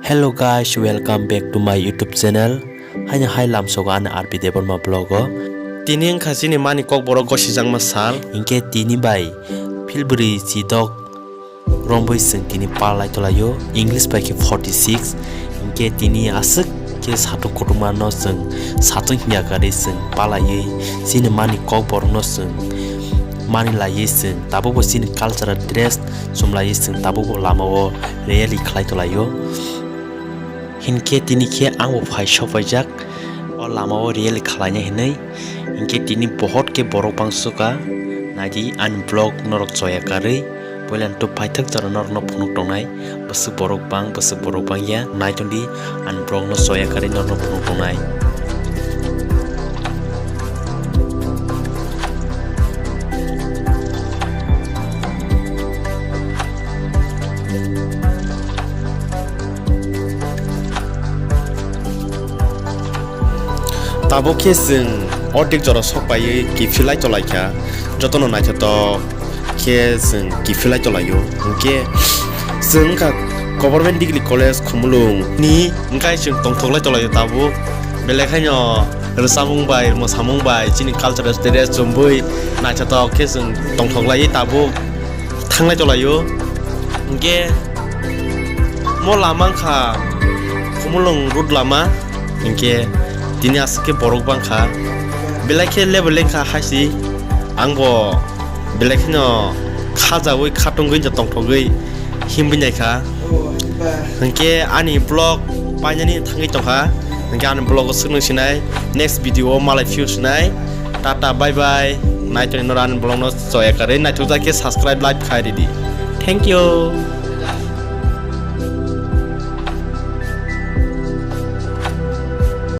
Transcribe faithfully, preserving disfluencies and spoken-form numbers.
Hello guys, welcome back to my YouTube channel. Haino hai lamsogo ani R P Debbarma vlog o. Tini wngkha chini mani kokborok gosijakma sal. Hinkhe tini bai philbwrwi chidok rombwi chwng tini palai tolaio, English bai khe forty six. Hinkhe tini aswk khe satung kutumano chwng satung hinya karwi chwng palaiwi chini mani kokborokno chwng mani laiwi chwng tabukbo chini cultural dress chumlaiwi chwng tabukbo lamao rally khlai tolaio. Hinkhe tini khe angbo phai sokpaijak o lamao rally khlaina hinwi. Hinkhe tini bohot khe borok bangsuka. Naidi ani vlog norok choya karwi. Puila tub paithak jora norokno phunuk tongnai. Bwswk borok bang, bwswk borok bangya. Naitongdi ani vlogno choya karwi norokno phunuk tongnai. Tabuk khe chwng ordek jora sok paiwi kiphilai tolaikha, jotono naithotok khe chwng kiphilai tolaio. Hinkhe chwng wngkha Government Degree College Khumulwng ni, hinkhe chwng tongthoklai tolaio tabuk. Belai khaino rwchapmung bai, mwsamung bai, chini cultural dress chumui naithotok khe chwng tongthoklaiwi tabuk thanglai tolaio. Hinkhe mo lama wngkha Khumulwng road lama, hinkhe tini aswk khe borok bangkha, belai khe level lengkha haisi, angbo belai kheno khajaui khatungwi tongthogwi himwi naikha. Hinkhe ani vlog painani thangwi tongkha, hinkhe ani vlog o swknang sinai, next video o malai phiyok sinai. Tata, bye bye. Naitoni noro ani vlog no choya karwi naithokjak khe subscribe, like khai ridi. Thank you.